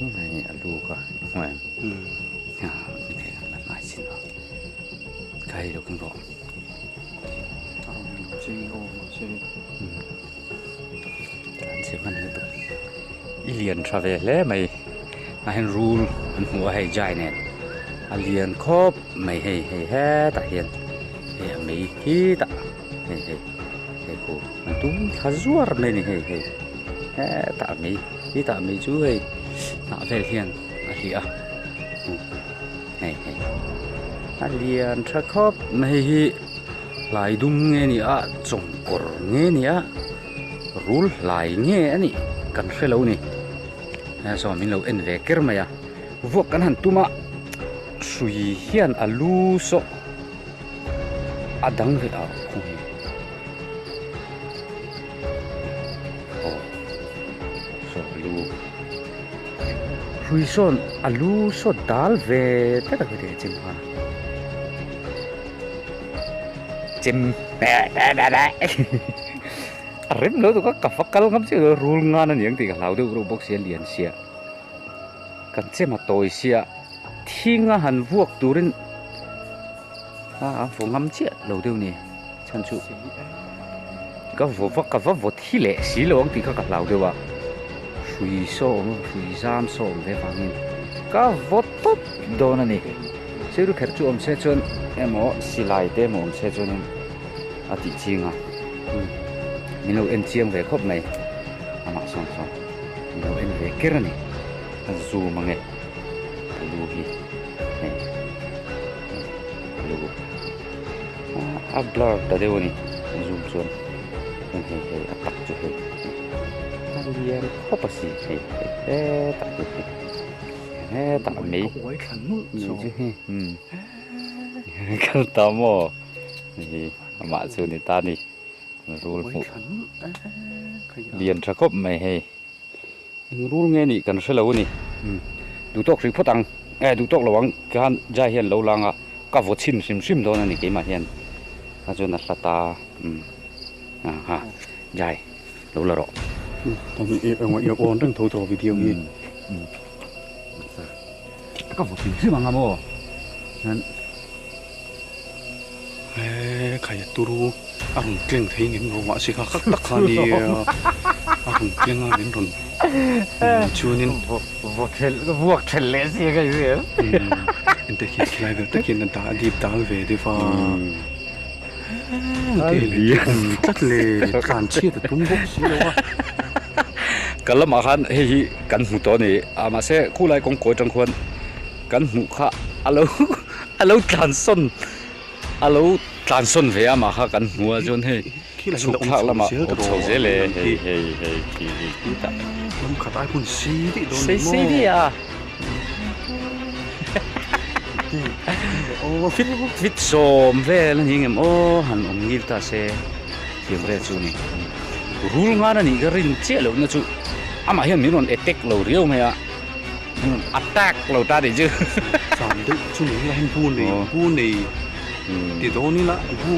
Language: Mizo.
Hei a lu kha hmu em? La hnai chin a ka hei lo keng rawh. An chhe hman lutuk i lian tha ve hle mai ah hian rul an hmu a hei jai nen a lian khawp mai hei hei hetah hian hei a mei khitah hei hei hei khu an tum thla zuar mai a ni hei hei hetah a mei. Hetah mai chu hei hnah vel hian a hliah a hei hei a lian tha khawp mai hei hi hlai dum nge ni a chawngkawr nge ni a rul hlai nge a nih kan hre lo a ni he saw min lo en ve ker mai a vuak kan han tum a hrui hian a lu saw a dang ve a khawnge. Aw saw a lu hrui sawn a lu saw dal ve tlat a heti chem khan chem a rem lo tuk a ka va kal ngam chiah lo rul ngan a ni ang tih ka hlau deuh reuh bawk sia lian sia kan chem a tawi sia thing a han vuak turin a vaw ngam chiah lo deuh a ni. Chhan chu ka vaw va ka va vaw thi leh si lo ang tih kha ka hlau deuh a, hrui saw awm hrui zam saw awm ve vangin ka vaw tawp dawn a ni. Seiru kher chu awm se chuan emaw silai te emaw awm se chuanin a tih ching a, min lo en chiang ve khawp mai amah sawn sawn min lo en ve ker a ni, a zoom ange a lu hi hei a lu. A blur ta deuh a ni zoom chuan chuan hei hei a tak chu hei a lian khawp a si hei hei hetah hian hei hetah mai mai chu hei umm kal ta maw hei amah chu ni ta ni rul hmuh lian tha khawp mai hei. Eng rul nge nih kan hre lo a ni. Duh tawk hrih phawt ang. Eh duh tawk lo ang khan Jai hian lo lang a, ka vaw chhin hrim hrim dawn a ni keimah hian. Kha chuan a hla ta aha Jai lo la rawh. Eng awn reng tho tho video hi. Ka vaw hrim hrim ang a maw. Chuan. He khai a turu a rawn tleng thei ngem lo mahse kha khat tak kha nia a rawn tleng a min rawn chuanin vuak thelh leh si a ka inhria ente khi khilai vel tak hian a dah a dip dal ve deuh a awm tlat le tlan chhiat a tum bawk si lo a. Ka lamah khan hei hi kan hmu tawh a ni a mahse khulai kawngkawi atang khuan kan hmuh kha a lo a lo tlan sawn a lo tlan sawn ve a mah kha kan hmu a chuan hei chhuk thlak lamah awm chho zel e hei hei hei khi khi khi tah sei sei daih a fit fit sawm vel a ni ngem aw han awm ngil ta se thiam vel chu a ni rul ngan a nih ka rin chiah lohna chu amah hian min rawn attack lo riau mai a. Attack lo ta tih chu. Zan deuh chu ni la hei bu nei bu nei ti dawn ila bu.